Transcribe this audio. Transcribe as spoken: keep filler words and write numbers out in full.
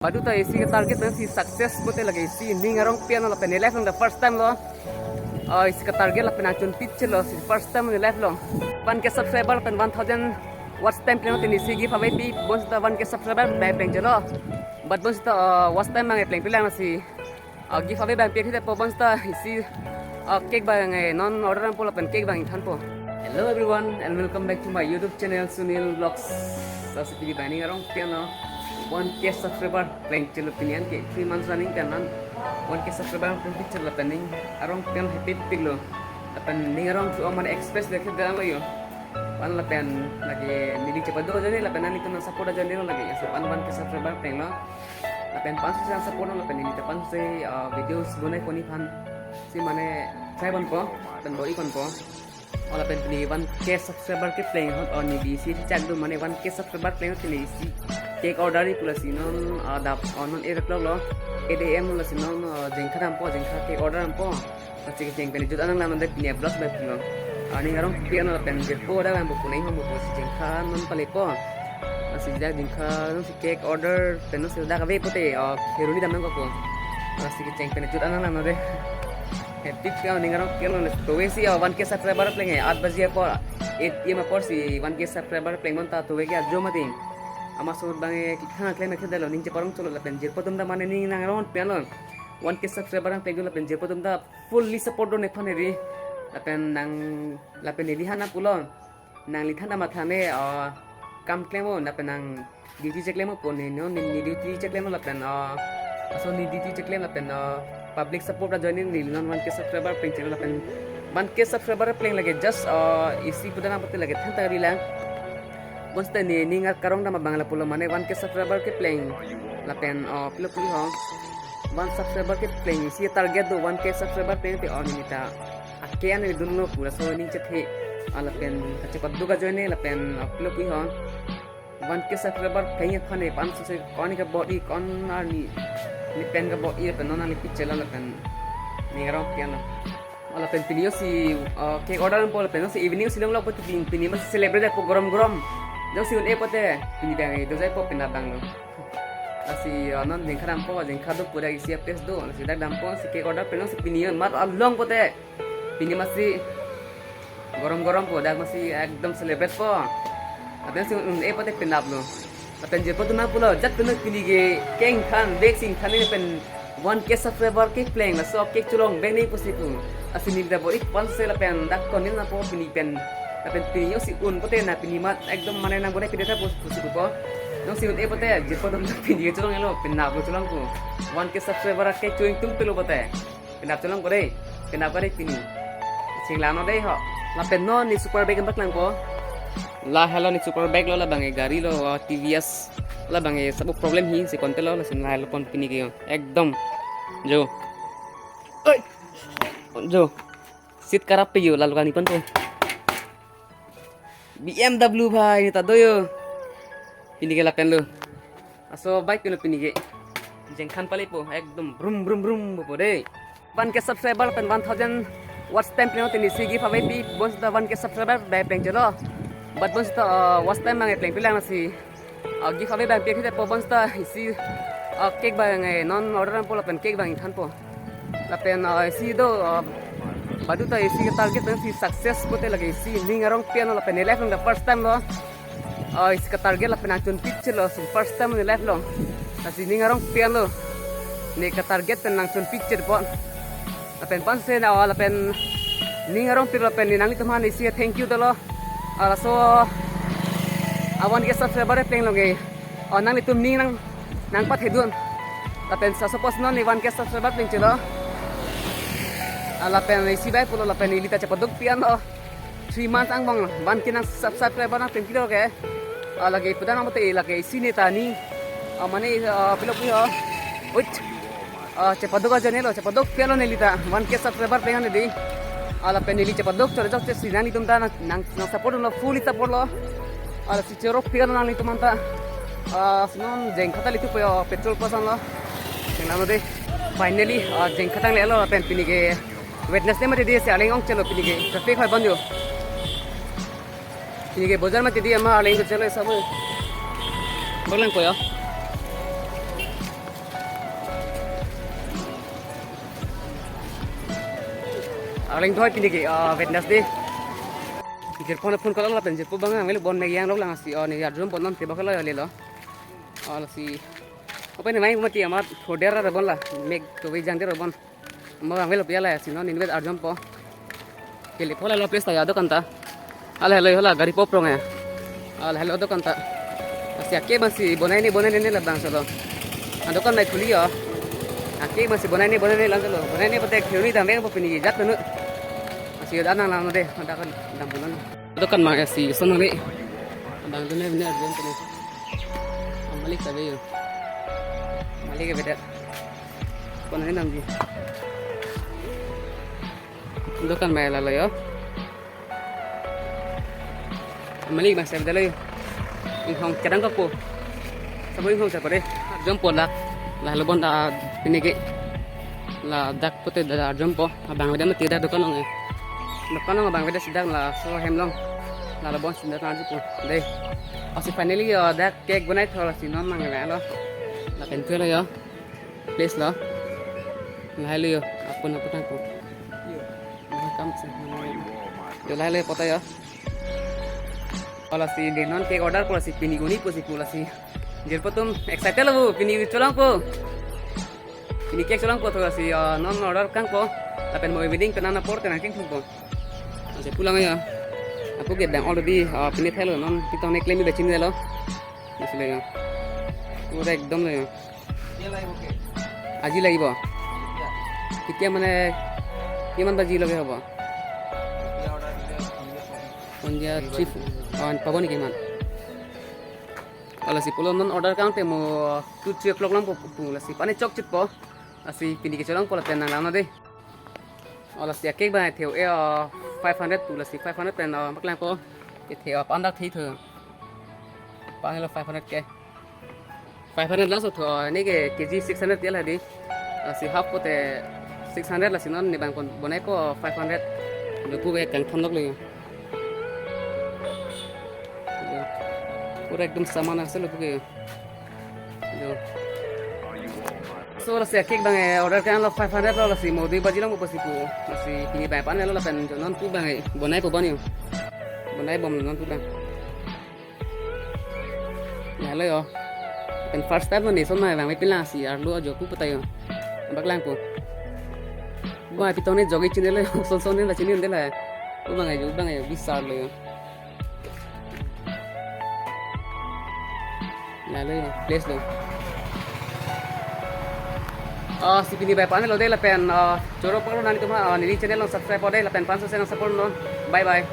Badu ta isi ke target pensi success pute lake isi ning arong pian lapen ne life along the first time lo. Ah, isi ke target lapen nangchonpit chelo si first time ne life along. One K subscriber pen one thousand watch time plenglo te ne isi giveaway pi, bonsita one K subscriber bai pleng chelo. But bonsita, ah, watch time abang plengpi lang si, ah, giveaway abang pi thide po, bonsita isi, ah, cake abang, eh, non order dampo lapen cake abang thanpo. Hello everyone and welcome back to my YouTube channel Sunil Vlogs. Lasi pini ning arong pian lo one K subscriber pleng chelo, pini an ke three months running kan an one K subscriber plengpi chelo lapen ning arong pian happy pik lo. Lapen ning arong thu aman express dekhe dan lo yo. Pan lapen lake neli chepado ajoine lapen nanglitum nangsupport ajoine lo lake. So pan one K subscriber plenglo. Lapen pansi nangsupport lo lapen neli ta pansi, ah, videos bonai koni aphan si mane try ponpo, lapen bor-i ponpo. O lapen pini one K subscriber kepleng ahut, o neli isi chak do mane one K subscriber pleng ahut neli isi cake order-i pu lasi non, ah, dap, o non eight o'clock lo, eight A M lo lasi non, ah, Jengkha dampo, Jengkha cake order dampo. Lasi kecheng pen jut anang lang non de pini vlog bai pulo. Ah, ning arong pian lapen jirpo dak dampo punai hom po si Jengkha non palepo. Lasi dak Jengkha non si cake order pen non si dak ave pute, ah, Kheroni dam nangkokpo. Lasi kecheng pen jut anang lang non de. Happy ka ning arong pian lo, to isi, ah, one K subscriber pleng he, eight baji apor, eight A M apor si one K subscriber pleng bonta to ke ajo mati. Amat sumut abang, eh, kithang klem ke dalo, ning cheparong chelo lapen jirpo atum ta mane ning nang arong pian lo. One K subscriber nangpleng do lapen jirpo atum ta fully support do nephan eri. Lapen nang, lapen neli han pulo. Nangli than ta matha ne, ah, kam klem o, lapen nang duty cheklem o pu ne, no, ne, ne duty cheklem o lapen, ah, laso ne duty cheklem lapen, ah, public support ajoine neli non one K subscriber pleng chelo lapen one K subscriber pleng lake just, ah, isi puda nang pute lake than ta ri lang. Bonsita ne ning arong dam abang lapulo mane one K subscriber kepleng lapen, ah, pilo pu ho. One subscriber kepleng isi target do one K subscriber pleng te on nita. Ake an dunlo pu laso ning chethe. Ah, lapen kachepaduk ajoine lapen, ah, pilo pu ho. One K subscriber pleng aphan ne panso se koni kabor-i, kon arni ne pen kabor-i lapen non nangli pit chelo lapen ning arong pian lo. O lapen pini yo si, ah, cake order dampo lapen non si evening si longlo pute pini, pini mas celebrate po gorom gorom. Jongsi un-e pute pini abang do jaipo penap abang lo. Lasi, ah, non Jengkha dampo, Jengkha do pura isi a-place do, lasi dak dampo si cake order pen non si pini yo mat along pute. Pini masi gorom gorom po, dak masi ekdom celebrate po. Lapen si un-e pute penap lo. Lapen jirpo atum nangpulo, jat penang pini ke keng than, bek sing than ne pen one K subscriber kepleng laso cake cholong bek ne pusi pu. Lasi neli ta bor-i ponsi lapen dak konin na po pini pen. Lapen pini yo si un pute na pini mat ekdom mane nang bonai pide ta pusi pu po. Jongsi un-e pute jirpo atum pini ke cholong lo, penap lo cholong pu. One K subscriber cake cho-ingtung pelo pute. Penap cholong ko dei. Penap ko dei pini. Chinglang non dei ho. Lapen non ne super bike abang paklangpo. La helo ne super bike lo, labang e gari lo, ah, T V S. Labang e sabo problem hi si konte lo, lasi la helo pon pini ke. Ekdom. Jo. Oi. Jo. Seat karap pe yo, lalu kani pon po. B M W bhai, ne ta do yo. Pini ke lapen lo. Laso bike ke lo pini ke. Jengkha an palepo, ekdom brum brum brum po dei. One K subscriber pen one thousand watch time pleng te ne isi giveaway pi, bonsita one K subscriber bai pleng chelo. But bonsita, uh, watch time abang plengpi lang si. Uh, giveaway abang pi thide po, bonsita isi, uh, cake abang, eh, non order dampo lapen cake abang thanpo. Lapen, uh, isi do, uh, badu ta isi ke target pensi success pute lake isi ning arong pian lapen ne life along the first time lo. Ah, isi ke target lapen nangchonpit chelo si first time ne life along. Lasi ning arong pian lo. Ne ke target pen nangchonpit chelo po. Lapen panse na, ah, lapen ning arong pik lapen ne nanglitum aphan isi thank you dolo. Ah, laso, ah, one K subscriber pleng lo ke. Ah, nanglitum ning nang, nangpathedun. Lapen sa suppose non ne one K subscriber pleng chelo. Ah, lapen isi bai pulo lapen neli ta chepaduk pian lo. Three months angbong one K nang subscriber nangplengpi lo ke. Ah, lake puda nang mate lake isi ne ta ne. Ah, mane, ah, pilo pu ho. Wait. Ah, chepaduk ajoine lo, chepaduk pian lo neli ta. One K subscriber pleng an dei. Ah, lapen neli chepaduk chore chok che si nanglitum ta nang, nang, nangsupport lo, fully support lo. Ah, lasi choro pian lo nanglitum aphan ta. Ah, si non Jengkha ta ilitum po yo, petrol pump an lo. Jengkha lo dei. Finally, ah, Jengkha tang le lo lapen pini ke Wednesday mati dei si arleng ong chelo pini ke. Traffic hoi bon yo. Pini ke bojar mati dei ama arleng ko chelo sabo. Bolang ko yo. Arleng thoi pini ke, ah, Wednesday. Jirpo ne phone call lapen jirpo abang ang melo bon mek yang lok lang si, oh, ne arjumpo non te bak lo le lo. Oh, si. Apa ne mai mati amat order ra bon la. Mek to we jang de ra bon. Mo abang melo pia la si non inve arjumpo. Kele phola lo place ta ya dokan ta. Hala hello hala gari pop rong ya. Hala hello dokan ta. Asi ake abang si bonai ne bonai ne labang solo. Ah, dokan mai khuli yo. Ake abang si bonai ne bonai ne lang solo. Bonai ne pote khuli dam beng po pini jat nu. Asi yo anang lang de, ada kan dam bulan. Dokan mai asi son le. Abang tu ne bine arjumpo ne. Malik ta ve yo. Malik ke beda. Kon ne nam ji. Dokan mai la lo yo. Malik abang si beda lo yo. Inghong kedang kapo. Sabo inghong sa pare. Arjumpo la. La lo bon ta pini ke. La dak pote da arjumpo. Abang beda mati dak dokan long eh. Dokan long abang beda si dak laso hem long. La lo bon si dak arjumpo. Dei. Asi finally yo dak cake bonai thor si non mang la lo. Lapen thoi lo yo. Place lo. Lahai lo yo. Apun apun tangko. Welcome si. Yo lahai lo yo pota yo. Hala si de non cake order po si pini uni po si po la si. Jirpo atum excited lo pini cholongpo. Pini cake cholongpo thoi si, ah, non order kangpo. Lapen mo evening pen an apor tenang king thumpo. Asi pulang yo. Apo ke dang already, ah, pini thelo non pitong ne klem bechini lo. Asi lo yo. Pura ekdom lo yo. আজি লাগিব। কেতিয়া মানে কিমান বাজিলৈকে হ'ব? সন্ধিয়া থ্ৰী, অ, পাব নেকি ইমান? Hala si pulo non order kangte mo two three o'clock lang po pu la si pani chokchitpo. Asi pini ke cholongpo lapen nang lang na de. Hala si cake abang thoi e, uh, five hundred pu la si five hundred pen, uh, maklangpo. Ke thoi, uh, pandak thoi thoi. Panglo five hundred ke. Five hundred lang so thoi, ne ke K G six hundred ya la di. Asi half pote six hundred la si non ne abang kon bonaipo five hundred. Lo pu ke kangthon lok le. Pura ekdom saman ase lo pu ke. Yo. So, la si cake abang, eh, order kanglo five hundred lo, la si mo dui baji long po si pu. La si pini abang pan lo lapen jo non pu abang, eh, bonaipo bon yo. Bonai bom non pu abang. Lahai lo yo. Pen first time lo ne son mai abang pila si arlo ajo pu pota yo. Bak langpo. Ba pitong ne jogi chini lo yo. Son son ne la chini unde la. Pu abang yo, abang yo, bisar lo yo. Lahai lo yo, place lo. Ah, si pini abang pan lo de lapen, ah, choro palo nangtum ha, ah, neli channel long subscribe po de lapen panso se nang support non. Bye bye.